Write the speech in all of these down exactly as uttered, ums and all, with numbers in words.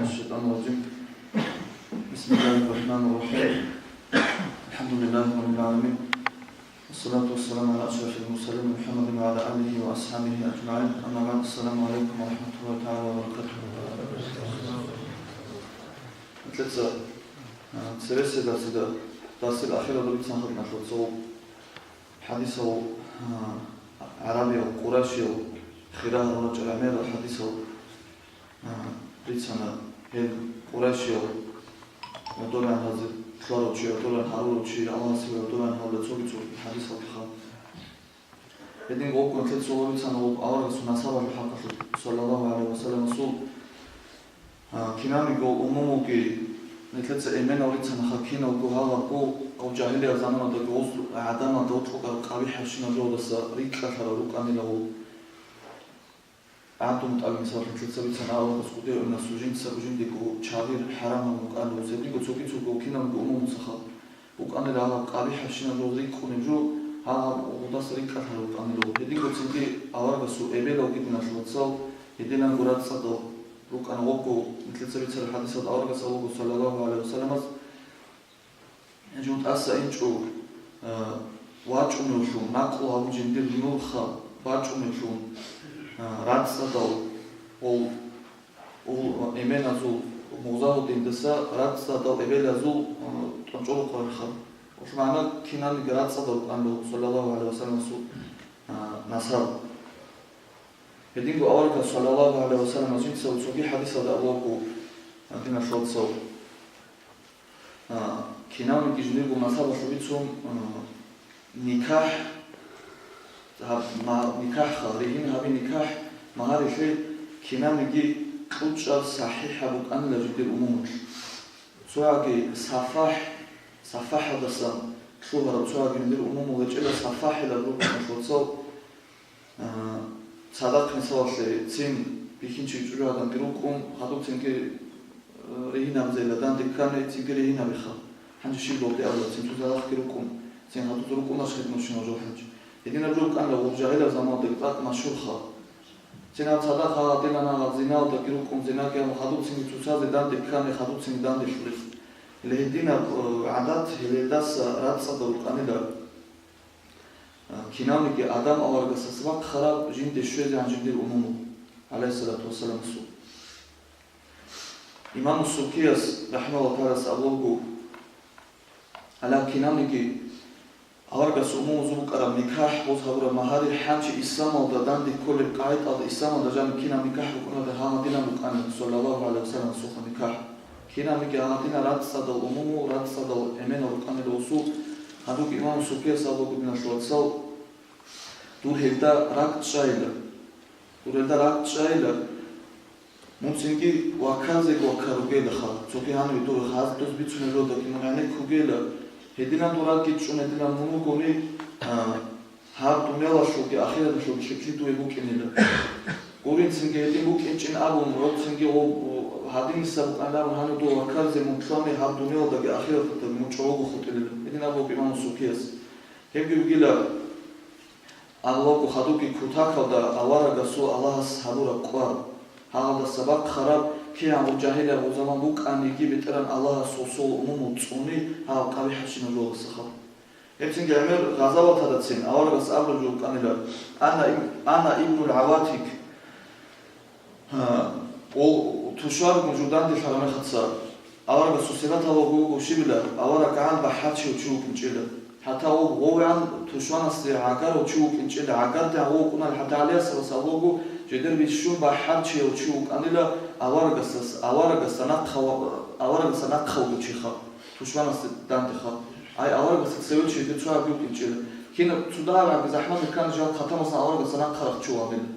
الشيطان الرجيم. بسم الله الرحمن الرحيم. الحمد لله رب العالمين. والصلاة والسلام على أشرف المرسلين محمد وعلى آله وأصحابه أجمعين. أما بعد. السلام عليكم ورحمة الله تعالى وبركاته. Нилъеца, а, цересел дарсида, дарсил ахиралда бицанха нилъеца цо хӀадисал, а, гӀарабиял, къурайшиял хира гьарулел чӀарагӀмерал хӀадисал, а, бицана. Гьел къурайшиял гӀодобегӀанлъазе лъугьарав чи, гӀодобегӀан гьарурав чи, Аллагьасе гӀодобегӀан гьавулел цоги-цоги хӀадисалдеха. Гьединго нилъеца цо бицана аварагасул насабалъул хӀакъалъулъ, саллаллагьу гӀалайгьи ва салламасул, а, кинабниги умумулги нилъеца эменал рицанаха, киналго гьалабго, гьав жагьилиял заманалдаги гъоз гӀадамалда гьоркьоб къабихӀабщинаб жоялдаса рикӀкӀалъарал рукӀанила гьев. ГӀабдулмутӀалиб мисаллъун нилъеца бицана, аварагас кӀудияв ине, жинцаго жиндиего чагъир хӀарам гьабун вукӀанила, гьединго цоги-цоги кинабниги умумуцаха вукӀанила гьаб къабихӀабщинаб жо рикӀкӀунеб жо, гьаб гьудаса рикӀкӀалъарал рукӀанила. Гьединго цинги аварагасул эбелалги, диналъул вацал, гьединанго рацӀцӀадал рукӀана. Гьебго нилъеца бицараб хӀадисалда аварагас абуго, саллаллагьу гӀалайгьи ва салламас, Гьанже тӀаса инчӀо, а, вачӀуневлъун, накъо гьабун жиндир нурха бачӀуневлъун, а, рацӀцӀадал, ол, ол эменазул, мугъза гьудиндаса рацӀцӀадал эбелазул, а, тӀончӀолухъ рахъа. Гьелъул магӀна кинабниги рацӀцӀадал рукӀанила, саллаллагьу гӀалайгьи ва салламасул, а, насаб. Гьединго аварагас, саллаллагьу гӀалайгьи ва салламас, жинцаго цоги хӀадисалда абулаго, а, диналъул вацал, А, кинабниги жиндирго насабалъул бицун, а, никахӀ, гьаб-, ма-, никахӀха, ригьин гьаби, никахӀ, магьарилъи кинабниги кьучӀаб сахӀихӀаб букӀанила жиндир умумулъ. Цояги сафахӀ, сафахӀалдасан лъугьараб, цояги жиндир умумул гьечӀила сафахӀилаб рукӀиналъул вацал. А, цадахъ мисалалъе, цин бихьинчи чӀужугӀаданги рукӀун, хадуб цинги, э, ригьин гьабизейила данде ккани, цинги ригьин гьабиха. Гьанже щиб гьеб абула, цин цо цадахъги рукӀун, цин хадуб рукӀунищ гьеб нушин гьажул хӀанчи. Гьединаб жо букӀанила гъоб жагьилаб заманалда тӀакӀ машгьурха. Цин гьаб цадахъ гьагъадила нагъа зиналдаги рукӀун, зинаги гьабун, хадуб цинги цоцазе данде ккани, хадуб цинги данделъулел. Гьеле гьединаб, э, гӀадат гьелелдаса рацӀцӀадал рукӀанила. А, кинавниги Адам аварагасдаса бахъараб жинде щвезегӀан жиндир умумул, гӀалайгьиссалату вассаламасул. Имаму Сукияс, рахӀимагьуллагьу тагӀалас, абулеб буго, гьале кинавниги аварагасул умумузул букӀараб никахӀ, гъоз гьабураб магьари хӀанчи исламалда данде кколеб къагӀидаялда, исламалда жаниб кинаб никахӀ букӀунеб гьадинаб букӀана, саллаллагьу гӀалайгьи вассаламасухъа никахӀ. Кинабниги гьадинаб рацӀцӀадал умумул, рацӀцӀадал эменал рукӀанила гъосул. Гьадинго имаму Сукияс абулеб буго, диналъул вацал, дур гьелда ракӀчӀайила. Дур гьелда ракӀчӀайила. Мун цинги ваккарзеги ваккар вугелаха, цоги гьаниве дур гьаздоз бицунеб жодаги мун гӀенеккугела. Гьединан дур ракӀги чӀун гьединан мун вугони, а, гьаб дуниялалъулги ахираталъулги лъикӀлъи дуе букӀинила. Гурин цинги гьедин букӀинчӀин абун, гъоб цинги гъоб, гьадиниса букӀанилан гьанив дур ваккарзе мун лъугьани, гьаб дуниялалдаги ахираталдаги мун чӀогӀого хутӀилила. Гьедин абулеб имаму Сукияс. Гьебги бугила, абулаго хадубги кутакалда аварагасул Аллагьас гьабураб кӀвар, гьалдаса бахъараб, кигӀан гъоб жагьилияб гъоб заман букӀаниги, БетӀергьан Аллагьас гъосул умумул цӀуни гьал къабихӀабщинаб жоялдасаха. Гьеб цинги гӀемер гъазаваталдацин аварагас абулеб жо букӀанила: «Ана иб-, ана ибнул гӀаватик». Гьа, ол тушваргун жур данделъараб мехалъ, аварагасул сипат гьабулеб буго щибила, авараг гӀан бахӀарчияв чи вукӀинчӀила. ХӀатта гъов гъовгӀан тушваналъе гӀагарав чи вукӀинчӀила, гӀагардегӀан гъов вукӀуналъ, хӀатта ГӀалиясдаса абулеб буго, жидер бищун бахӀарчияв чи вукӀанила аварагасдас, аварагасда нахъа-, аварагасда нахъа вугев чиха, тушваналъе дандеха. Ай аварагасда цеве чи жидер цоябги вукӀинчӀила. Кинаб цо дагьаб гӀаги захӀматаб ккани жал хъатамасан аварагасда нахъарал чи вугила.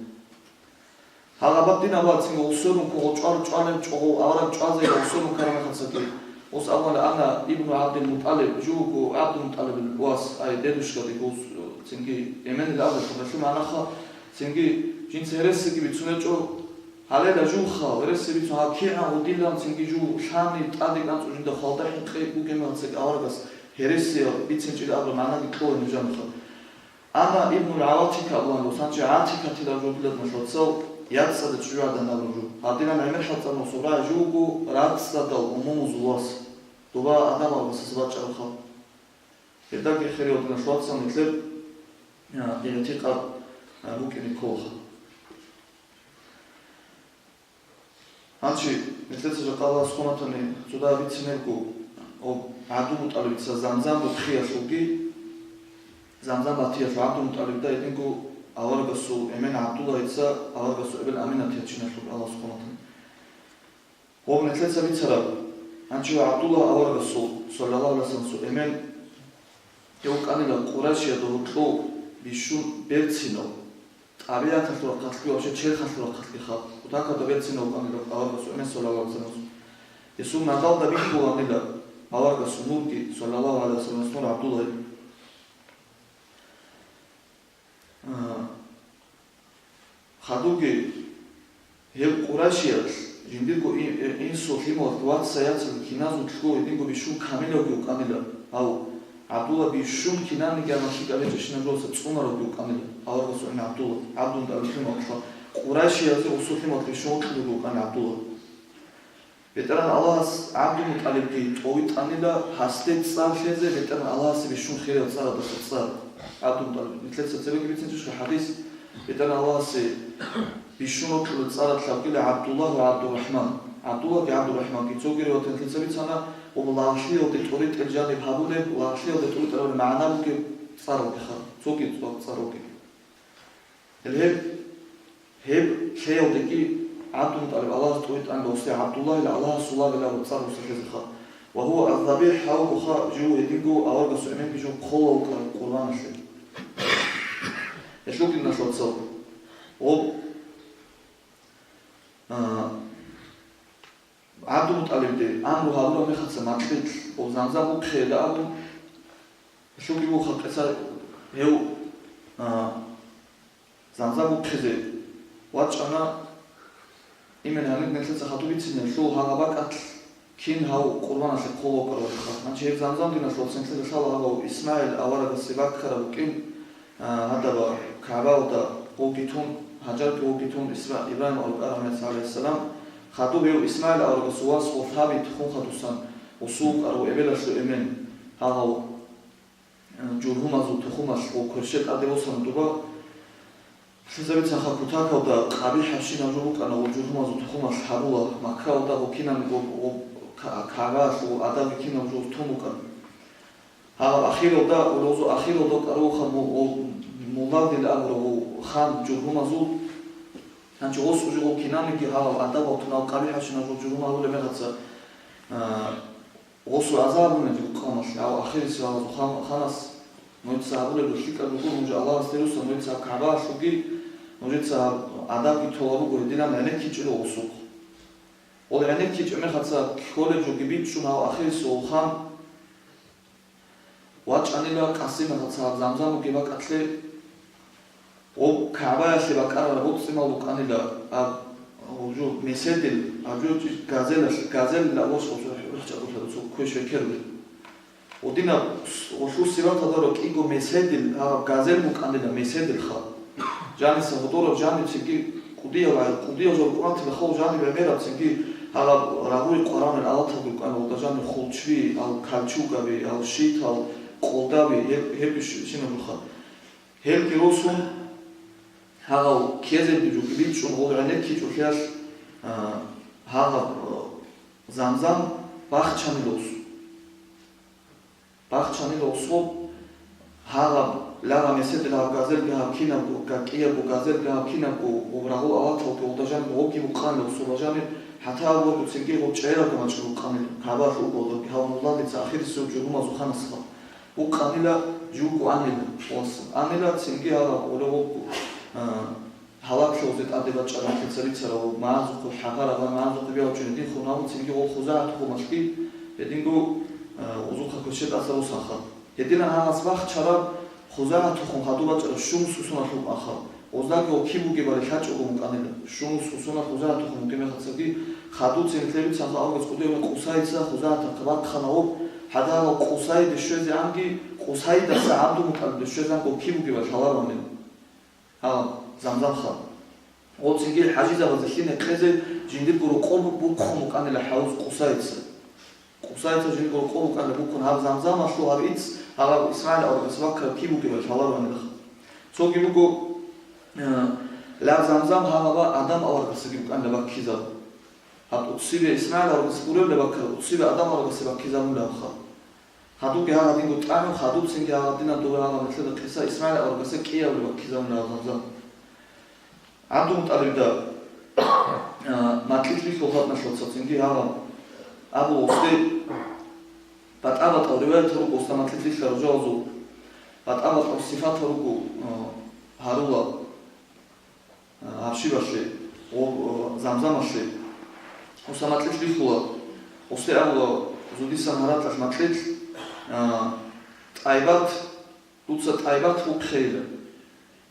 Гьаб гьаб дин абула цинги гъосул рукъ гъочӀвар чӀвалел чӀого авараг чӀвазе гъосул рукъ карамахъацаги. Гъос абула: «Ана ибну ГӀабдил МутӀалиб», жуго ГӀабдул МутӀалибил вас, ай, дедушкаги гъос, цинги эменил абулеб, гьелъул магӀнаха, цинги жинца гьересиги бицунечӀо, гьале жуха гьереси бицун, гьаб кигӀан гъудилан цинги жув лъани тӀаде кӀанцӀу жинда хвалда хӀинкъи бугемалцаги аварагас гьересиял бицинчӀила абураб магӀнаги кьола нужеца. Ана ибнуль ГӀаватика абулан росанчи ГӀатикатилан жо билан налъоцал яцӀцӀаде чӀужугӀадан абураб жо. Гьадинан гӀемер хӀалтӀарав Субай жуго рацӀцӀадал умумузул вас. Доба адамал васас бачӀараб халкъ. Гьелдаги хириял диналъул вацал нилъер, а, игӀтикъад, а, букӀине кколаха. Гьанчи нилъеца жакъа Аллагьас хъуматани цо дагьаб бицинебго, об ГӀабдулмутӀалибица Замзам бухъиялъулги, Замзам батиялъул ГӀабдулмутӀалибда гьединго аварагасул эмен ГӀабдуллагьица аварагасул эбел Аминат ячиналъул Аллагьас хъуматани. Об нилъеца бицараб, гьанчи ва ГӀабдуллагь аварагасул, саллаллагьу гӀалайгьи вассаламасул эмен, гьев вукӀанила Къурайшиялда гьоркьов бищун берцинав, тӀабигӀаталъул рахъалъги вообще черхалъул рахъалъги халкъ, кутакалда берцинав вукӀанила аварагасул эмен, саллаллагьу гӀалайгьи вассаламас. Гьесул нагагьалда бихьуланила аварагасул нурги, саллаллагьу гӀалайгьи вассаламас, нур ГӀабдуллагьил. А, хадубги гьеб Къурайшиялъ жиндирго и-, э, инсул лъималазда вацал-яцал киназулъго гьединго бищун камилавги вукӀанила, гьав ГӀабдулла бищун кинабниги гьанав лъикӀаб гьечӀебщинаб жоялдаса цӀунаравги вукӀанила, аварагасул эмен ГӀабдулла, ГӀабдулмутӀалиб лъималазда, Къурайшиялъе гьесул лъималазда бищун вокьулевги вукӀана ГӀабдулла. БетӀергьан Аллагьас ГӀабдулмутӀалибги тӀовитӀанила, гьасде цӀар лъезе БетӀергьан Аллагьасе бищун хириял цӀарадаса цӀар. ГӀабдулмутӀалиб, нилъеца цебеги бицинчӀищха хӀадис, БетӀергьан Аллагьасе бищун вокьулел цӀарал лъабгила ГӀабдуллагь ва ГӀабдурахӀман. ГӀабдуллагьги ГӀабдурахӀманги цоги риваяталда нилъеца бицана, ва лагълъиялде тӀоритӀел жаниб гьабулеб, лагълъиялде тӀоритӀел абулеб магӀна бугеб цӀаралдеха, цоги цӀар-, цӀар ругел. Гьеб, гьеб лъеялдеги ГӀабдулмутӀалиб Аллагьас тӀовитӀанила, гьесие ГӀабдуллагьила, Аллагьасул лагъила абураб цӀар гьесда лъезеха. Ва гьува аз-забихӀ, гьав буха жив гьединго аварагасул эменги жив хъолев вукӀарав къурбаналъе. Гьелъул диналъул вацал, гъоб, а, ГӀабдулмутӀалибде амру гьабураб мехалъа макьилъ, гъоб Замзам бухъеян абун, гьелъулги буго халкъица гьев, а, Замзам бухъизе вачӀана. Именно гьаниб нилъеца хадуб бицинеб, гьелъул гьагъаб бакӀалъ кин гьав къурбаналъе хъолев вукӀарав ватха. Гьанже гьеб Замзам, диналъул вацал, нилъеда лъала гьагъав ИсмагӀил аварагасде баккараб букӀин, а, гьадаб КагӀбаялда гъовги тун, Гьажарги гъовги тун, Исма-, Ибрагьим авараг араб мехалъ, гӀалайгьиссалам, хадуб гьев ИсмагӀил аварагасул вас ва Сабит хун хадусан гъосул вукӀарав эбелалъул эмен гьагъав, э, жургьумазул тухумалъ гъов кверщел тӀаде босана доба. Лъизабицаха кутакалда къабихӀабщинаб жо букӀана гъов жургьумазул тухумалъ гьабула, Маккаялда гъов кинабго, гъов Ка-, КагӀбаялъул адабги кинаб жо тун букӀана. Гьаб ахиралда, гъозул ахиралда вукӀаравха му-, гъов Муладил абурав гъов хан жургьумазул. Гьанчи гъос уже гъов кинабниги гьагъав адабал тунал къабихӀабщинаб жо жургьумал гьабулеб мехалъа, а, гъосул гӀазаб гьабулеб жо къавмалъ, гьав ахирисев гьав хан-, ханас, нужеца гьабулеб жо лъикӀаб буго, нуж Аллагьасде руса, нужеца КагӀбаялъулги, нужеца адабги толеб буго, гьединан гӀенеккичӀила гъосухъ. Гъол гӀенеккичӀеб мехалъа кколеб жоги бичӀчӀун гьав ахирисев гъов хан вачӀанила Къасималъ гьаб Замзам бугеб бакӀалъе, гъоб КагӀбаялъе бакӀарараб боцӀцӀимал букӀанила, гьаб, гьаб жо меседил, гьаб жо чи-, газелалъ, газелила гъос гъосул рухӀчӀабулъа цо квеш векерулел. Гъодинаб с-, гъолъул сиваталда рокӀиго меседил, гьаб газел букӀанила, меседилха. Жаниса гьодораб жаниб цинги кӀудиял гӀай-, кӀудиял жал кӀватила хал жаниб гӀемераб цинги гьаб рагъуе къваранел алаталги букӀана, гъолда жаниб хулчби, ал калчугаби, ал щитал, къолдаби, гьеб-, гьеб иш-, ишинабулха. Гьелги росун, гьагъав кезелги жуги бичӀчӀун гъол гӀенеккичӀолъиялъ, а, гьагъаб, а, Замзам бахчанила гъос. Бахчанила гъосул гьагъаб, лагъа меседил гьаб газелги гьаб кинабго, гакӀиябго газелги гьаб кинабго, гъоб рагъул алаталги гъолда жаниб гъобги букъанила гъосул жаниб, хӀатта гьаб гъоргуцинги гъоб чӀегӀерабго мачӀу букъанила, КагӀбаялъул гъолдаги гьав Муладица ахирисев жургьумазул ханасха. Букъанила жуго анила, ос анила цинги гьараб гъолеб гъобго, а, гьалаклъугъзе тӀаде бачӀараб лъица бицарав, магӀазухъе хӀакъараб, магӀазухъе бегьав чӀун гьедин хун гьабун, цинги гъол ХузагӀа тухумалъги гьединго, а, гъозухъа квешел тӀаса росанха. Гьединан гьагъас бахчараб ХузагӀа тухум хадуб бачӀараб Шумс усуналъул анха. Гъоздаги гъол киб бугебали лъачӀого букӀанила. Шумс усунал ХузагӀа тухум бугеб мехалъцаги хадуцин лъебицанха август кӀудияб Къусайица ХузагӀатахъе бахъана гъоб, ХӀадагьал Къусайде щвезегӀанги, Къусайдаса ГӀабдулмутӀалибде щвезегӀанго киб бугебали лъаларони гьаб Замзамха. Гъоцинги хӀажизабазе лъине кьезе жиндирго рокъоб бухъун букӀанила хӀавуз Къусайца. Къусайца жиндирго рокъоб букӀанила бухъун гьаб Замзамалъул гьаб ицц, гьаб ИсмагӀил аварагас баккараб киб бугебали лъалароанилаха. Цоги буго, э, лъаб Замзам гьаб Адам аварагасдаги букӀанила баккизаб. Гьаб тӀоцебе ИсмагӀил аварагас гуреб лъаб баккараб, тӀоцебе Адам аварагасда баккизабулебха. Гьадубги гьагъадинго тӀагӀун, хадубцинги гьагъадинаб дова гьагъаб мехалда къиса ИсмагӀил аварагасда кӀиябли баккизабуна гьаб Замзам. ГӀабдулмутӀалибда, а, макьилъ бихьул хатӀналъуцацинги гьагъаб абула гъосде батӀа-батӀал риваятал руго гъосда макьилъ бихьарал жавазул, батӀа-батӀал сифатал руго, а, гьарула. А, гьаб щибалъе, гъо-, Замзамалъе. Гъосда макьилъ бихьула. Гъосде абула, зодисан гьаракьалъ макьилъ, а, ТӀайбат, дуца ТӀайбат бухъейила.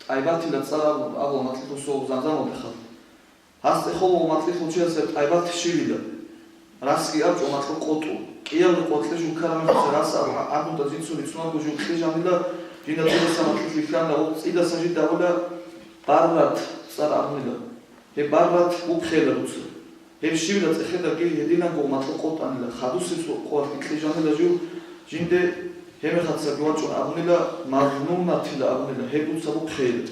ТӀайбатила цӀар абу-, абула макьилъ гъосул Замзамалдехъа. Гьасде холо макьилъ гьучиясе ТӀайбат щивила. Расги абчӀо макьу къотӀу. КӀиявли къотӀлъи жуккараб мехалъ рас аб-, абунда жинцун рицунарго жукьи жанила, жинда цӀидаса макьилъ вихьана, гъоб цӀидасан жинда абула Баррат цӀар абунила. Гьеб Баррат бухъейила дуца. Гьеб щивила цӀехедаги гьединанго макьу къотӀанила, хадусеб къоялъ кьи жанила жив, жинде гьеб мехалъги вачӀун абунила, Мазлуматила абунила, гьеб дуца бухъейила.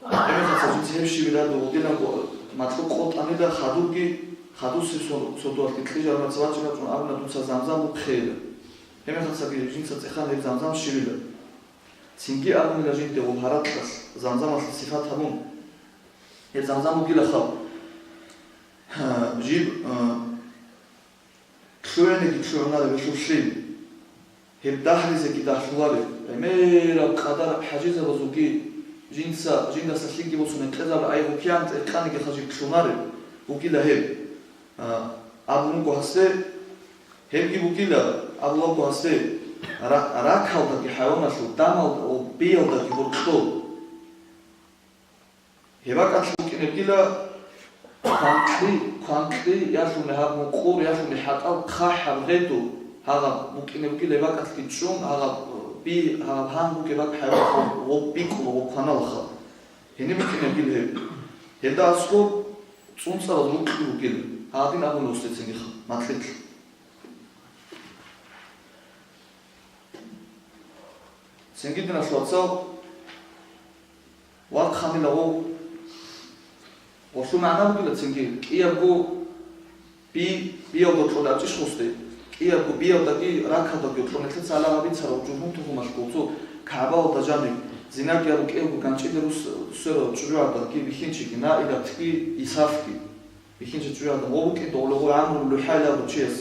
Гьеб мехалъ жинца гьеб щиб ирадул вугиланго макьу къотӀанила хадурги, хадусеб со-, сордоялъги кьижараб мехалъ вачӀун абуна дуца Замзам бухъейила. Гьеб мехалъги жинца цӀехана гьеб Замзам щивила. Цинги абунила жинде гъоб гьаракьалъ Замзамалъе сифат гьабун. Гьеб Замзам бугила хаб. Гьа, жиб, а, Лъугьинеги лъугьунареб гьелъул лъим, гьеб дагьризеги дагьлъулареб, гӀемераб къадар хӀажизабазулги жинца, жиндаса лъикӀги босун гьекъезаб, ай гъукиян тӀекъаниги хажиб лъунареб бугила гьеб, а, абун буго гьасде, гьебги бугила, абулеб буго гьасде, ра-, ракалдаги хӀайваналъул, дамалда ва биялдаги гьоркьоб. Гьеб бакӀалъ букӀинебгила кванкьи, кванкьи, ялъуни гьаб мукъур, ялъуни хӀатӀал хъахӀаб гъеду, гьагъаб букӀинебгила гьеб бакӀалъги чӀун, гьагъаб би, гьагъаб гьан бугеб бакӀ хӀайван гъоб бикӀула ва кваналха. Гьениб букӀинебгила гьеб. Гьелда аскӀоб цӀунцӀараз рукьги бугила, гьадин абуна гьесдецинги макьилъ. Цинги, диналъул вацал, вахъанила гъов. Гъолъул магӀна бугила цинги, кӀиябго би, биялда кьолеб гьечӀищ гъосде, кӀиябго биялдаги ракалдаги кьолеб, нилъеца гьалагъа бицараб жугьун-тухумалъ гъоцо КагӀбаялда жаниб, зинаги абун кӀиябго ганчӀиде рус-, сверал чӀужугӀадаги бихьинчиги, Наилатги Исафги. Бихьинчи чӀужугӀадан гъо букӀин, дов гъо ГӀамру ЛухӀай абурав чияс,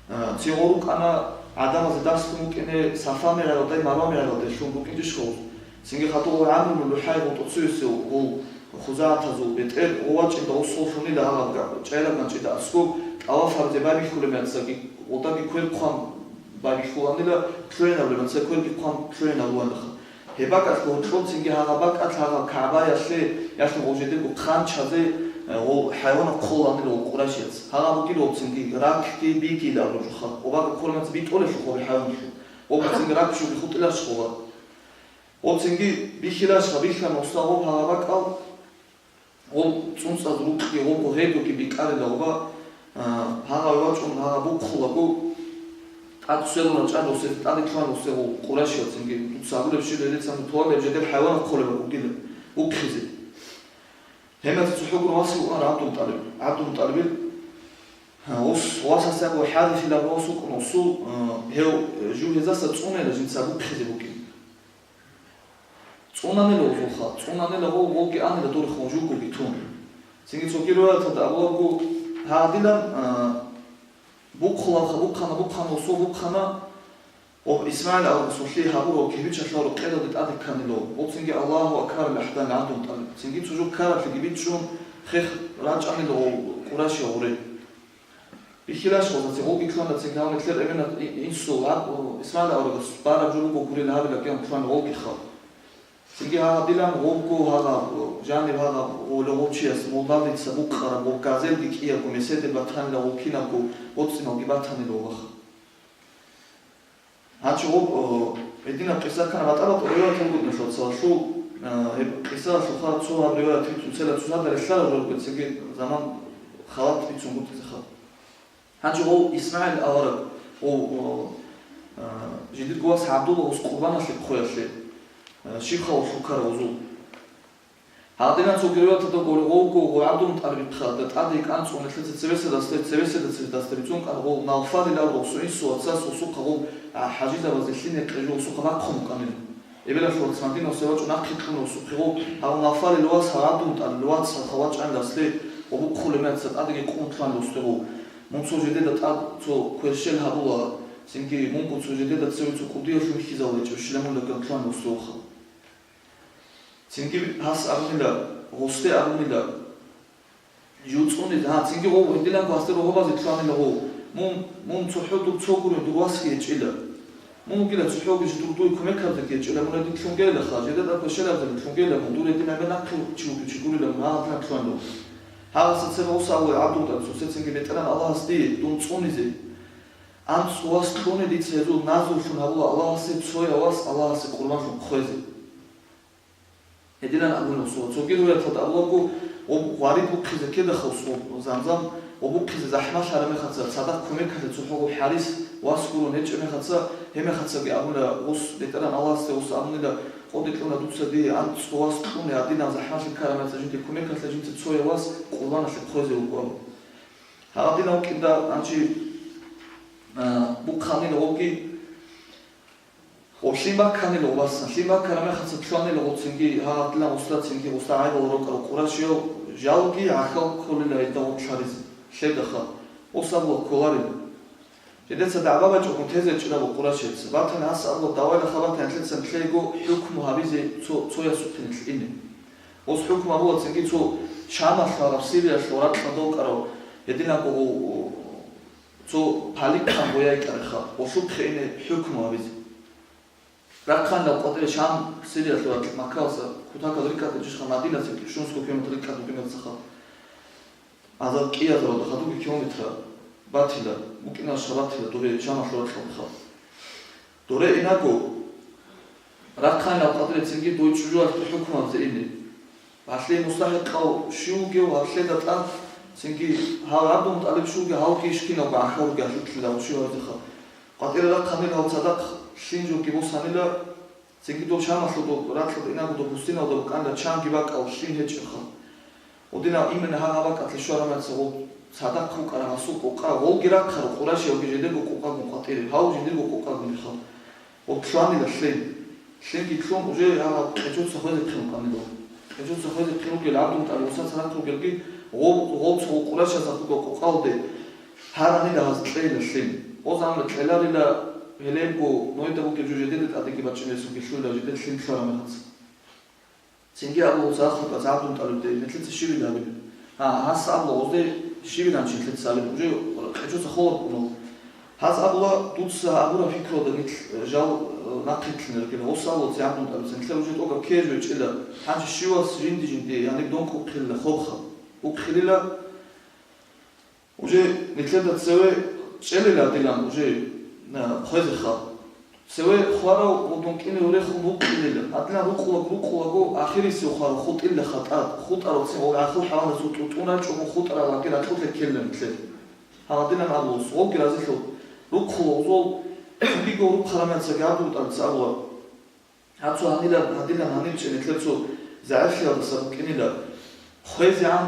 а, ци гъо рукӀана гӀадамазе дарс лъун букӀине Сафа мегӀералдай, Марва мегӀералдай лъун букӀинчӀищ гъов. Цинги хадув гъо ГӀамру ЛухӀай гъо тӀоцевесев гъов ХузагӀатазул бетӀер гъо вачӀинда гъо соллъунила гьагъаб га-, чӀайраб ганчӀида аскӀоб тӀаваф гьабизе байбихьулеб мехалъги, гъолдаги квер хъван байбихьуланила, лъугӀинабулеб мехалъ кверги хъван лъугӀинабуланаха. Гьеб бакӀалъ гьоркьоб цинги гьагъаб бакӀалъ гьагъаб КагӀбаялъе, ялъун гъов жидерго хъанчазе, э, гъов хӀайванаб хъоланила гъов къурайшияц. Гьагъаб бугила гъов цинги ракги бигила абураб жоха. Гъоб бакӀалъ кколеб мехалъ битӀолелъул гъов хӀайваналъул. Гъоб цинги рак щуги хутӀиларищ гъоба. Гъоб цинги бихьиларищха, бихьана гъосда гъоб гьагъаб бакӀал. Гъоб цӀунцӀаз рукьги, гъобго гъедуги бикӀарила гъоба, а, гьагъав вачӀун гьагъаб бухъулаго, тӀад сверун рачӀан росел, тӀаде ккан росел гъов къурайшиял цинги, дуца абулеб щиб гьедицан, товарилеб жидер хӀайванаб хъолеб бугила, бухъизе. Гьеб мехалъ цохӀо гуро вас вукӀана ГӀабдулмутӀалиб. ГӀабдулмутӀалибил, а, ус, васасда абу ХӀарисил абу вас вукӀун усул, а, гьев, э, жугьезаса цӀунейила жинца бухъизе букӀин. ЦӀунанила гъозулха, цӀунанила гъол, гъолги анила дурхъун жугоги тун. Цинги цоги риваяталда абулабго, гьадилан, а, бухъулалха, бухъана, бухъана, усул бухъана, ва ИсмагӀил аварагасулъе гьабурав кирпичалъул рукъелалде тӀаде кканила, ва цинги Аллагьу акбар ахӀдан гӀадун тӀад. Цинги цо жо ккаралъеги бичӀчӀун, хех рачӀанила гъол къурайшиял гъуре. Бихьилаш гъозаца гъолги ккана цинги гьав нилъер эменат и-, инсул гьаб, ИсмагӀил аварагас бараб жо буго гурел гьабила кӀиан ккана гъолги хал. Цинги гьагъадилан гъобго гьагъаб, жаниб гьагъаб гъоле гъочияс молдавлица букъараб гъоб газелги кӀиябго меседе батанила гъол кинабго гъоцӀиналги батанила гъолаха. Гьанчи гъоб, о, гьединаб къиса ккана батӀа-батӀа риваят буго нилъер цалалъул, а, гьеб къисаялъулха цо гьаб риваят бицун цела цоцазда релълъараб жо руго, цинги заман халат бицун гутӀизе хаб. Гьанчи гъов ИсмагӀил авараг, гъов, о, а, жидерго вас ГӀабдулла гъос къурбаналъе хъвеялъе, а, щиб халалъул ккараб гъозул. Гьадинан цо риваяталда гъоргъовго гъов ГӀабдулмутӀалибихъа, да тӀаде кӀанцӀун нилъеца цевеседасде, цевеседасде бицун кӀар гъов Навфалил авараг гъосул инсул вацас гъосухъа гъов, а, хӀажизабазде лъине кьежу гъосухъа бахъун букӀанин. Эбелалъул вац Мадинаялъе вачӀун нахъе кьун гъосухъе гъов, гьав Навфалил вас, гьав ГӀабдулмутӀалибил вацалха вачӀаниласлъе ва бухъулеб мехалъ тӀадеги къун лъугьанин гъосде гъов. Мун цо жидеда тӀад цо кверщел гьабула, цинги мунго цо жидеда цеве цо кӀудиялъун хьизал гьечӀо, щила мун лъугьанин гъосде гъовха. Цинги гьас абунила, гъосде абунила, жуцӀуни, гьа, цинги гъов гьединаб гьасде рогьобазе лъугьанила гъов. Мун, мун цохӀо дур цо гурин, дур васги гьечӀила. Мун вугила цохӀоги жо дур дуе кумек гьабизеги гьечӀила, мун гьедин лъугьинчӀила ха, жидеда кверщел гьабизеги лъугьинчӀила мун, дур гьедин гьабе нахъе чи вугев чи гурила мун, гьагъадинаб лъугьанила. Гьагъаса цебе гъос абула ГӀабдулмутӀалиб, цоцецинги БетӀергьан Аллагьас дие дун цӀунизе. АнцӀ вас кьуни дица гьезул назрулъун гьабула Аллагьасе цояв вас Аллагьасе къурбанлъун хъвезе. Гьединан абуна цо-, цоги риваяталда абулаго, гъоб гъварид бухъизе ккедахъав цо Замзам, гъоб бухъизе захӀмалъараб мехаца, цадахъ кумекалъе цохӀо гъоб хӀарис вас гурун гьечӀеб мехаца, гьеб мехацаги абуна, гъос БетӀергьан Аллагьасде гъос абунила, къоде кьуна дуца дие анцӀго вас кьуни, гьадинаб захӀмалъи ккараб мехаца жинде кумекалъе жинца цояв вас къурбаналъе хъвезе вукӀун. Гьагъадинав вукӀинда гьанчи, а, бухъанила гъобги, Гъоб лъим бакканила гъоб басан, лъим баккараб мехаца лъугьанила гъоб цинги, гьагъадилан гъосда цинги гъосда гӀайбал рокӀарал къурашиял жалги гӀахьал кколила гьезда гъоб лъаризе, лъедаха, гъос абула кколарила. Жидеца дагӀба бачӀого тезе чӀирабу къурашияца. Батани гьас абула давайла хабатани лъецан лъейго хӀукму гьабизе цо, цоясухъе нилъ ине. Гъос хӀукму гьабула цинги цо Шамалъ гьараб, Сириялъ гъоракьа долкӀарав гьединабго гъо-, Цо паликкан бояй кӀареха, гъолъухъе ине хӀукму гьабизе. Рахъанила къватӀире Шам, Сириялъул ракь Маккаялъа кутакал рикӀкӀад ричӀищха Мадинаца кӀищунсго километр рикӀкӀад букӀинецаха. Азар кӀиазаралда хадубги километра батила, букӀиналщха батила, добе Шамалъул ракьалдаха. Доре инаго, рахъайнал къадре цинги дой чӀужуялъе хӀукму гьабизе ине. Гьалъие мустахӀикъав щив вугев, гьалъеда тӀад цинги гьав ГӀабдулмутӀалиб щив вугев, гьавги ишкинавго гӀахьал ругел лъикӀлъила гьав щив гьавзеха. КъватӀире рахъанила гьав цадахъ лъин жоги босанила, цинги дов Шамалъул дов ракьалда инаго дов Пустиналда букӀанила чанги бакӀал лъим гьечӀебха. Гъодинал имена гьагъа бакӀалъе щвараб мехалъ гъол цадахъ вукӀараб гьасул къокъа, гъолги рахъарал къурашиялги жидерго къокъагун къватӀире, гьав жидерго къокъагун рехал. Гъол лъугьанила лъен. Лъенги лъун, уже гьагъа къечоца хвезехъин вукӀанила. Къечоца хвезехъин вугел ГӀабдулмутӀалиб гъосда цадахъ ругелги, гъол, гъол цо къурашазда хутӀа къокъалде гьаранила гьаз кьейила лъен. Гъоз амма кьеларила гьелебго, нойда бугеб жо жидеда тӀадеги бачӀинесунги лъугьила жидер лъим лъугьараб мехалъ. Цинги абула гъоз ахлукъаца ГӀабдулмутӀалибде, нилъеца щибил гьабилеб? Гьа, гьас абула гъозде щибилан чи нилъеца гьабилеб, уже къечоца холеб ккуна. Гьаз абула, дуца абураб пикралда нилъ жал, э, нахъеклъине ругила. Гъос абула ци ГӀабдулмутӀалибца, нилъер уже тӀокӀаб ккезе гьечӀила, гьанже щивас жинди-жинди, гьаниб дон кӀукъилила хобха. КӀукъилила, Уже нилъеда цеве чӀелила дилан уже, а, хвезеха. Цеве хварав гъудун кӀине урехун вукъилила. Гьадилан рукъулаго, рукъулаго, ахирисев хварав хутӀила хатӀад. ХутӀарал цин гъол гӀахьал хӀаванасул тӀутӀун рачӀого хутӀарал лаги ракьулъе ккелила нилъер. Гьадилан абулус, гъолги разилъул рухъула гъозол, цинги гъол рухъараб мехалъги ГӀабдулмутӀалибца абула. Гьаб цо гьанила, гьадилан гьанив чӀей нилъер цо загӀиплъиялдаса букӀинила. ХвезегӀан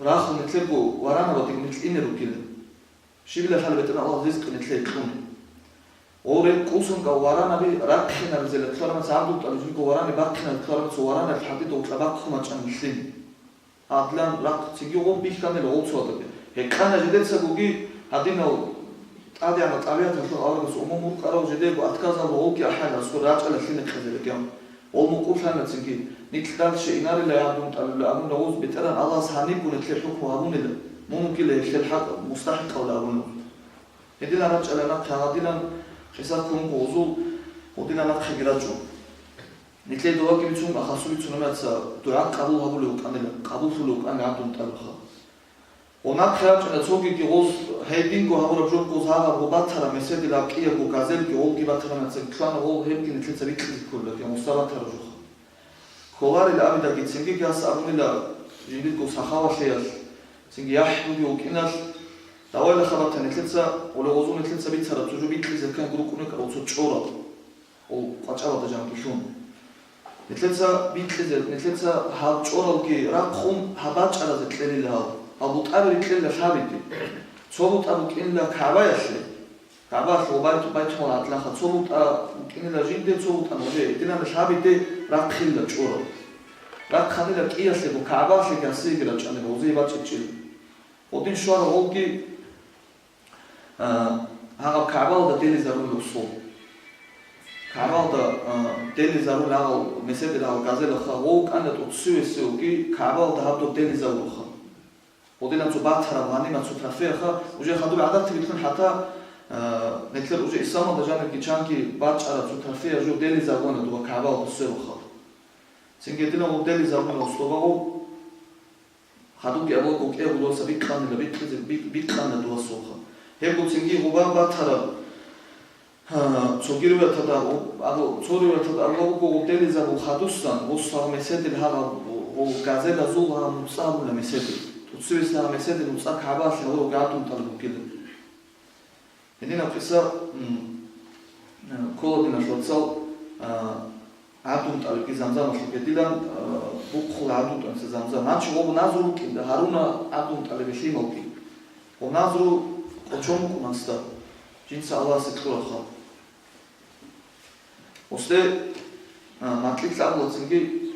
рахун нилъерго варанабадеги нилъ ине ругила. Щибила лъала БетӀергьан Аллагьас ризкъи нилъее кьуна. Гъов рекӀкӀусункъав варанаби рахъинаризела кколармаца ГӀабдулмутӀалиб жинго варани бахъинаризе кколармаца варанариялъ хӀадидав кьабахъун бачӀана нилъин. Гьадилан рахъ цинги гъоб бихьанила гъол цоадабе. Гьекъана жидецагоги гьадинал тӀадегӀанаб тӀабигӀаталъул аварагас умум вукӀарав жидего отказал гъолги ахӀайла аскӀор рачӀала лъимехъезе рекӀел. Гъол мукъулъана цинги, нилъ дальше инарила ГӀабдулмутӀалибла абуна гъоз, БетӀергьан Аллагьас гьанибго нилъее хӀукму гьабунила, мун вукӀила гьелъел хӀакъ мустахӀикъавла абуна. Гьединан рачӀала нахъе гьадилан къиса ккун гъозул, гъодинан нахъеги рачӀун. Нилъее доваги бицун, ахасу бицунеб мехалъ дугӀа къабул гьабулев вукӀанила, къабуллъулев вукӀанила ГӀабдулмутӀалибха. Гъо нахъе рачӀана цогиги гъоз, гьединго гьабураб жо гъоз гьагъаб гъо батараб меседил гьаб кӀиябго газелги гъолги батараб нацаги ккана, гъол гьебги нилъеца бикьизе кколила, кин гъосда батараб жоха. Кколарил абидагицинги гьас абунила жиндирго сахавалъиялъ, цинги яхӀ бугев вукӀиналъ, давайла хабатан нилъеца, гъоле гъозул нилъеца бицараб цо жо бикьизе кканги рукӀуна кӀарав цо чӀорал. Гъол къвачӀалда жанги лъун. Нилъеца бикьизе, нилъеца гьал чӀоралги рахъун гьаб бачӀаразе кьелила гьал. Гьал бутӀаби рикьелила лъабиде. Цо бутӀа букӀинила КагӀбаялъе. КагӀбаялъ ва байт-, Байтулмал гӀадлаха цо бутӀа букӀинила жинде, цо бутӀа нужее. Гьединан лъабиде рахъинила чӀорал. Рахъанила кӀиялъего КагӀбаялъеги гьасиеги рачӀанила, гъозие бачӀичӀила. Гъодин щварал гъолги А, гьагъаб КагӀбаялда делизарулел усул. КагӀбаялда, а, делизарулел гьагъал меседил гьагъал газелаха гъов вукӀана тӀоцевесевги КагӀбаялда гьаб доб делизаруха. Гъодинаб цо батараб гъанима цо трофеяха, уже хадуб гӀадатабилъун хӀатта, а, нилъер уже исламалда жанирги чанги бачӀараб цо трофея жо делизарулана дуба КагӀбаялда сверуха. Цинги гьединав гъов делизарулел услугъа гъов. Хадубги абулаго кӀиябго дугьаса бикьанила, бикьизе, бик-, бикьанила дугьасулха. Гьебго цинги гъуба батараб, гьа, цоги риваяталда абу-, абу-, цо риваяталда абулаго гъуб делизабул хадусан, гъус гьагъ меседил гьагъаб, гъу-, газелазул гьагъаб нуцӀа гьабуна меседил. ТӀуцевес гьагъ меседил нуцӀа КагӀбаялъе гьавурав гӀадун тӀад бугила. Гьединаб къиса, м, э, ккола, диналъ вацал, а, ГӀабдулмутӀалибги Замзамалъул гьедилан, а, бухъула ГӀабдулмутӀалибица Замзам. Гьанчи гъоб назру букӀинда гьаруна ГӀабдулмутӀалибил лъималги. Гъоб назру кӀочон букӀун гьасда, жинца Аллагьасе кьураб хал. Гъосде, а, макьилъ абула цинги,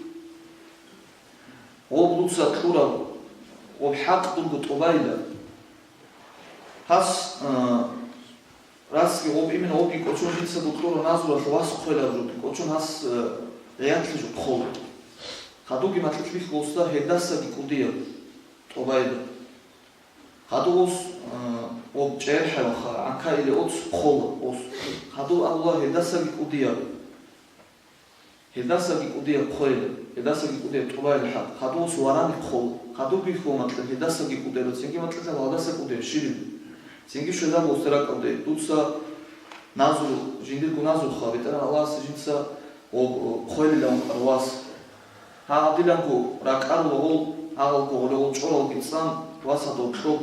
гъоб дуца кьураб, гъоб хӀакъ дурго тӀубайила. Гьас, а, расги гъоб имина гъобги кӀочон жинцаго кьураб назрулъ вас хъвелаб жо, кӀочон гьас, а, гӀиятлъи жо хъола. Хадубги макьилъ бихьула гъосда гьелдасаги кӀудияб тӀубайила. Хадуб гъос, а, гъоб чӀерхӀеваха, гӀанкаиле оц хъола гъос. Хадуб абула гьелдасаги кӀудияб. Гьелдасаги кӀудияб хъвейла, гьелдасаги кӀудияб тӀубайла хӀакъ, хадуб гъос варани хъола. Хадуб бихьула макьилъ гьелдасаги кӀудияб, цинги макьилъ гьалдаса кӀудияб щибин. Цинги щвезабула гъосда ракӀалде, дуца назру, жиндирго назруха, БетӀергьан Аллагьасе жинца гъо-, хъвелилан кьарав вас. Гьагъадиланго ракӀарула гъол, гьагъалго гъоле гъол чӀоралги цӀан, вас гьадав кьоб.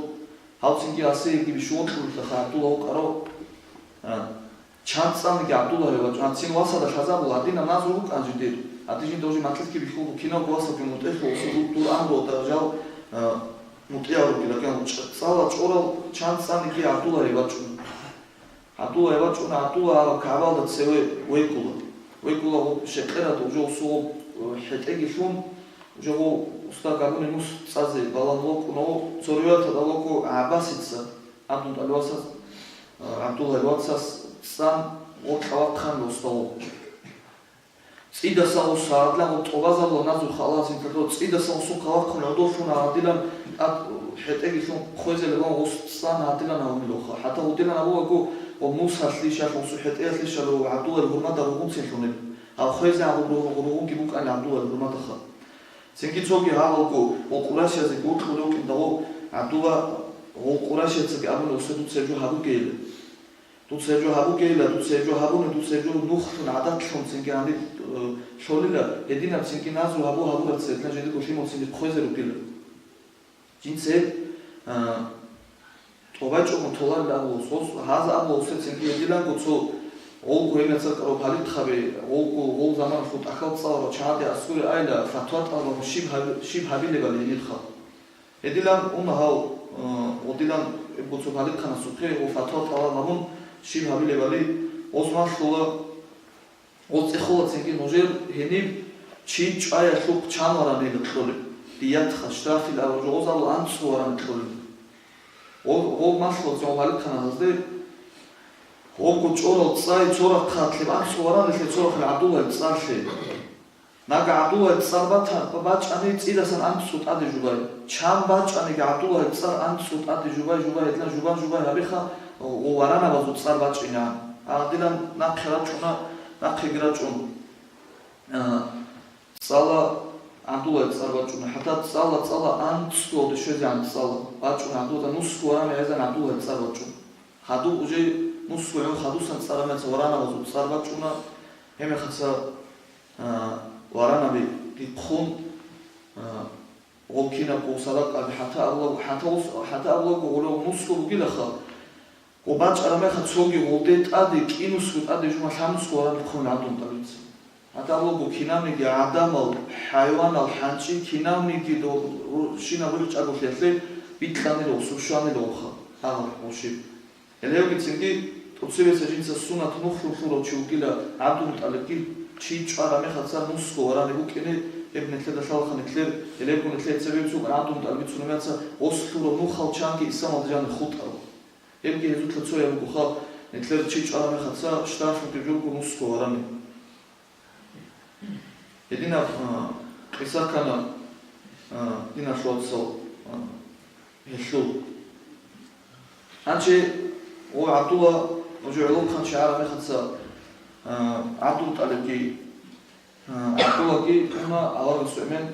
Гьав цинги гьасиеги бищун вокьулелъаха ГӀабдулла вукӀарав, а, чан цӀаниги ГӀабдуллагье вачӀун. Гьанцин васалда лъазабула, гьадинаб назру букӀан жидер. Гьадин жинда уже макьилъги бихьулго, киналго васалги мутӀигӀлъугьусул дур амруялда жал, а, мутӀигӀав ругила, кин цӀала чӀорал чан цӀаниги ГӀабдуллагье вачӀун. ГӀабдуллагье вачӀуна, ГӀабдулла гьаб КагӀбаялда цеве векӀула. ВекӀула гъоб щекъерада уже гъосул, э, хӀетӀеги лъун, уже гъов уста габуни нус цӀазе балагьула вукӀуна гъов, цо риваяталда абулаго ГӀаббасица, ГӀабдулмутӀалиб васас, э, ГӀабдуллагьил васас цӀан гъоркьа вахъанила уста гъов. ЦӀидасан гъос гьагъадилан гъоб тӀубазабула назру халасин тӀадо, цӀидасан гъосул хъалахъун гӀодов лъун гьагъадилан тӀад хӀетӀеги лъун хъвезелеб гъос цӀан гьадилан гьавунилаха. ХӀатта гьудилан гьавулаго ва Мусалъищал, гъосул хӀетӀеялъищал ва ГӀабдуллагьил гьурмада ругъунцин лъунел. Гьав хъвезе гьабураб ругъунги букӀанил ГӀабдуллагьил гьурмадаха. Цинги цоги гьагъалго ва къурайшазеги вокьулев вукӀиндал, ГӀабдулла гъов къурайшияцаги абуна, усе дуца гьеб жо гьабугейилан. Дуца гьеб жо гьабугейила, дуца гьеб жо гьабуна, дуца гьеб жо нухлъун, гӀадатлъун цинги гьаниб, э, лъолила, гьединаб цинги назру гьабу-гьабураб церетлъан жидерго лъимал цинги хъвезе ругила. Жинца гьеб, э, тӀубачӀого толарила абула гъос, гьаз абула гъосе цинги гьедиланго цо гъолго гьеб яцал кӀарав палихъаби, гъолго, гъол заманалъул тӀахьал цӀаларал чагӀаде аскӀове айила, фатва тӀалаб гьабун щиб гьаби-, щиб гьабилебали гьенибха. Гьедилан уна гьав, э, гъодилан гьебго цо палихъанасухъе гъо фатва тӀалаб гьабун щиб гьабилебали, гъоз малъула, гъоз цӀехола цинги нужер гьениб чи чӀваялъухъ чан варанила кьолеб, диятха, штрафил абураб жо, гъоз абула анцӀго варанила кьолеб. Гъо-, гъо малъула цо палихъанасазде, гъобго чӀорал цӀай цо рахъалъе анцӀго варанилъе, цо рахъалъе ГӀабдуллагьил цӀарлъе. Нага ГӀабдуллагьил цӀар бата-, бачӀани цӀидасан анцӀго тӀаде жубай. Чан бачӀаниги ГӀабдуллагьил цӀар анцӀго тӀаде жубай, жубай, гьедлъан жубан-жубай гьабиха, о, варанабазул цӀар бачӀинегӀан. Гьадилан нахъе рачӀуна, нахъеги рачӀун. А, цӀала ГӀабдуллагьил цӀар бачӀуна, хӀатта цӀала-цӀала анцӀгоялде щвезегӀан цӀала бачӀуна ГӀабдуллагьида, нусго варанин гӀезегӀан ГӀабдуллагьил цӀар бачӀуна. Гьадуб уже нусго гӀун хадусан цӀар гьабизе варанабазул цӀар бачӀуна, гьеб мехалъ, а, варанаби риххун, а, гъол кинабго садакъаби хӀатта абулаго, хӀатта ус-, хӀатта абулаго гъоло нусго бугилаха, гъо бачӀараб мехалъ цоги гъолде тӀаде кӀинусго тӀаде жума лъабнусго варанин хъван ГӀабдулмутӀалибица. ГьатӀалаго кинабниги гӀадамал, хӀайванал, хӀанчӀи кинабниги дов-, ру-, щинаб рухӀчӀаголъиялъе бикьанилавха, сущанилавха гьагъаб гъушиб. Гьеле гьебгицинги тӀоцебесеб жинца сунат нух лъурав чи вукӀила ГӀабдулмутӀалибги, чи чӀвараб мехалъ цӀар нусго варанин букӀине, гьеб нилъеда лъалаха нилъер, гьелебго нилъее цебе бицун ГӀабдулмутӀалиб бицунеб мехалъ гъос лъурав нухал чанги исламалда жанир хутӀарав. Гьебги гьезулъа цояб бугоха, нилъер чи чӀвараб мехалъ цӀар штраф бугеб жо буго нусго варанин. Гьединаб, а, къиса ккана, а, диналъул вацал, а, гьелъул. Гьанже гъо ГӀабдулла, гьанже гӀолохъанчи гӀараб мехалъ, а, ГӀабдулмутӀалибги, а, ГӀабдуллаги уна аварагасул эмен,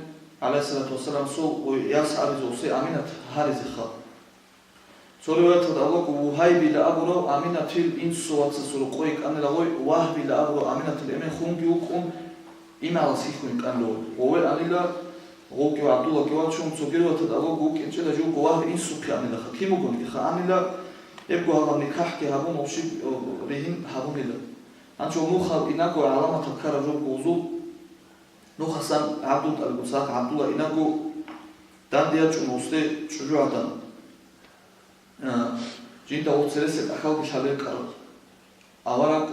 гӀалайгьиссалату вассаламасул, гъой яс гьаризе усе Аминат гьаризеха. Цо риваяталда абулаго, Вугьайбила абурав Аминатил инсул вацасул рокъой йикӀанила гъой, Вагьбила абурав Аминатил эмен хунги вукӀун, имгӀалас хьихьун йикӀанила гъой. Гъове анила, гъовги ГӀабдуллаги вачун, цоги риваяталда абулаго, вукӀинчӀила живго Вагьб инсухъе анилаха, кин бугониги ха анила, гьебго гьалаб никахӀги гьабун, общий, о, ригьин гьабунила. Гьанже нухал инаго гӀаламатаб ккараб жо буго гъозул, нухасан ГӀабдулмутӀалиб, цадахъ ГӀабдулла инаго данде ячӀун гъосде чӀужугӀадан. А, жинда гъов цересел тӀахьалги лъалеб кӀараб. Авараг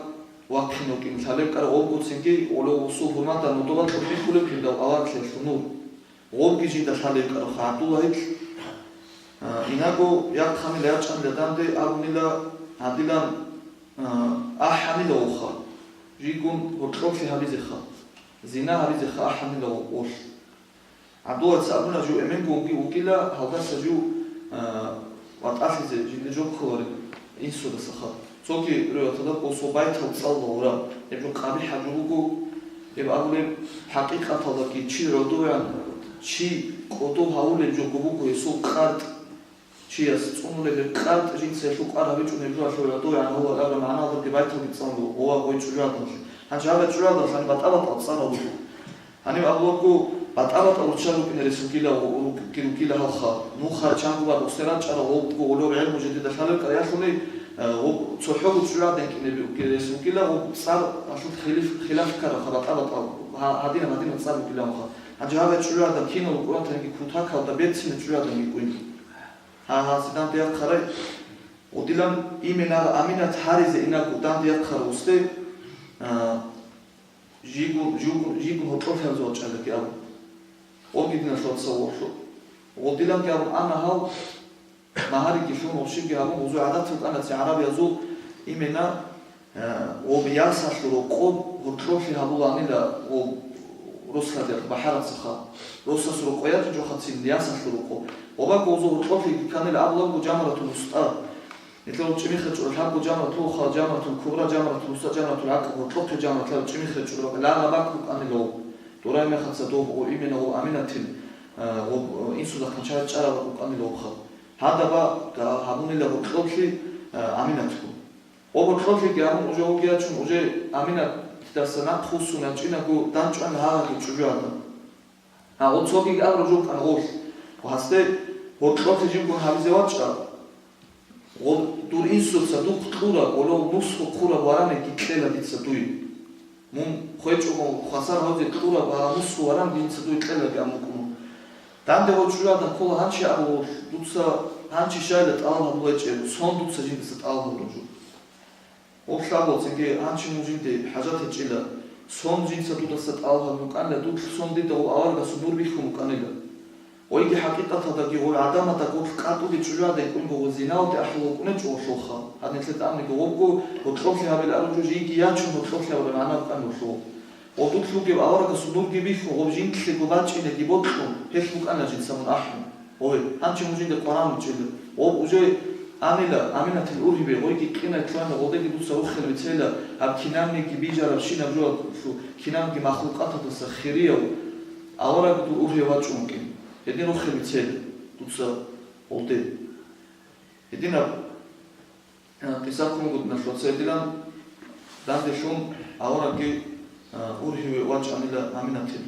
вахъин вукӀин лъалеб кӀараб гъовгоцинги гъолев гъосул гьурмада нодоба кьурбихьулеб жинда авараглъиялъул нур. Гъовги жинда лъалеб кӀараб ГӀабдуллагьил. А, инаго яхъанила ячӀанила данде абунила гьадилан, а, ахӀанила гъовха, жийгун гьоркьоблъи гьабизеха, зина гьабизеха ахӀанила гъов. ГӀабдуллагьица абуна, жив эменго вуги-, вукӀила, гьалдаса жив, а, ватӀалъизе жиндир жо кколарин инсудасаха. Цоги риваяталда гъосул байтал цӀалула гъураб, гьеб жо къабихӀаб жо буго, гьеб абулеб, хӀакъикъаталдаги чи гӀодовегӀан, чи кӀодо гьавулеб жого буго гьесул къартӀ. Чияс цӀунулеб къартӀ жинца гьелъул кӀвар гьабичӀунеб жо гьалъул гӀодовегӀан гьавулеб абураб магӀналдаги байталги цӀалула гъов гъой чӀужугӀаданлъи. Гьанже гьаб чӀужугӀаданлъани батӀа-батӀал цӀар гьабулеб. Гьаниб абулаго, батӀа-батӀал руччаби рукӀине ресулгила, ру-, ру-, рукӀила гьалха. Нухал чанго бакӀ рухсел рачӀарал гъов буго гъолев гӀелму жидеда лъалеб кӀараялъуни, э, гъоб цохӀого чӀужугӀадан кӀине рукӀине ресулгила, гъоб цӀар гьалъул хилиф-, хилаф ккарабха батӀа-батӀал, гьа-, гьадинаб-гьадинаб цӀар рукӀила гьалха. Гьанже гьаб чӀужугӀадан кинал рукӀуна танги кутакалда берцинаб чӀужугӀадан йикӀуйин. Гьа, гьа, ци данде яхъарай. Гъодилан имена Аминат гьаризе инаго данде яхъарав гъосде, а, жигун, жигун, жигун гьоркьоб лъабизе вачӀалаги абун. Гъоги диналъул вацал гъорлъо. Гъодиланги абун ана гьав, магьариги лъун, гъоб щибги гьабун, гъозул гӀадат букӀана ци гӀарабиязул имена, Э, гъоб ясалъул рокъоб гьоркьоблъи гьабуланила гъоб росалъ бахӀарацаха. Росас рокъоялъе жохъацин ясалъул рокъоб. Гъобаго гъозул гьоркьоблъиги кканила абулаго Жамаратул ВустӀа. Нилъер гъоб чӀимихъе чӀура лъабго Жамаратул Уха, Жамаратул Кубра, Жамаратул Вуста, Жамаратул ГӀакъаб, гьоркьохъе Жамаратлъаб чӀимихъе чӀура лъабаб бакӀ букӀанила гъоб. Дурай мехаца дов гъо имена гъоб Аминатил, э, гъоб, э, инсуда хъанчагӀат чӀараб бакӀ букӀанила гъобха. Гьадаб бакӀ гьабунила гьоркьоблъи, э, Аминатго. Гъоб гьоркьоблъиги абун уже вугев ячун, уже Аминатидаса нахъ вуссун ячӀинаго данчӀван гьагъаги чӀужугӀадан. Гьа, гъоб цогиги абураб жо букӀана гъолъ. Гьасде гьоркьоблъи жибгун гьабизе вачӀа, гъоб дур инсуца духъ кьураб, гъолов нусго хъураб вараниги кьела дица дуе. Мун хвечӀого хвасар гьавзе кьураб гьараб нусго варан дица дуе кьелаги абун букӀун. Данде гъой чӀужугӀадан ккола гьанчи абулъ, дуца гьанчи щайила тӀалаб гьабулечӀеб, сон дуца жиндаса тӀалаб гьабураб жо. Гъоб лъабго цинги гьанчи мун жинде хӀажат гьечӀила, сон жинца дудаса тӀалаб гьабун букӀанила, дур сон дида гъоб аварагасул нур бихьун букӀанила. Гъойги хӀакъикъаталдаги гъой гӀадамалда гъорлъ къатӀуги чӀужугӀадан кӀунго гъой зиналде ахӀул вукӀунечӀо гъолъулха. Гьадинлъи тӀамниги гъобго гъоркьоблъи гьабил араб жо жийги ячун гъоркьоблъи гьабураб магӀна букӀана гъолъул. Гъодулъ вугев аварагасул нурги бихьун, гъоб жинтлъиго бачӀинеги бокьун, гьелъ букӀана жинца мун ахӀун. Гъой, гьанчи мун жинде къваран вучӀила. Гъоб уже анила, Аминатил ургьибе, гъойги къинай лъугьана, гъодеги дуца руххел бицейила, гьаб кинабниги бижарабщинаб жугьалъул, кинабги махлукъаталдаса хирияв, Авараг дур ургьиве вачӀун вукӀин. Гьедин рохе бицел дуца гъолде. Гьединаб, а, къиса ккун буго диналъул вацал, гьединан данделъун аварагги, а, ургьиве вачӀанила аминатил.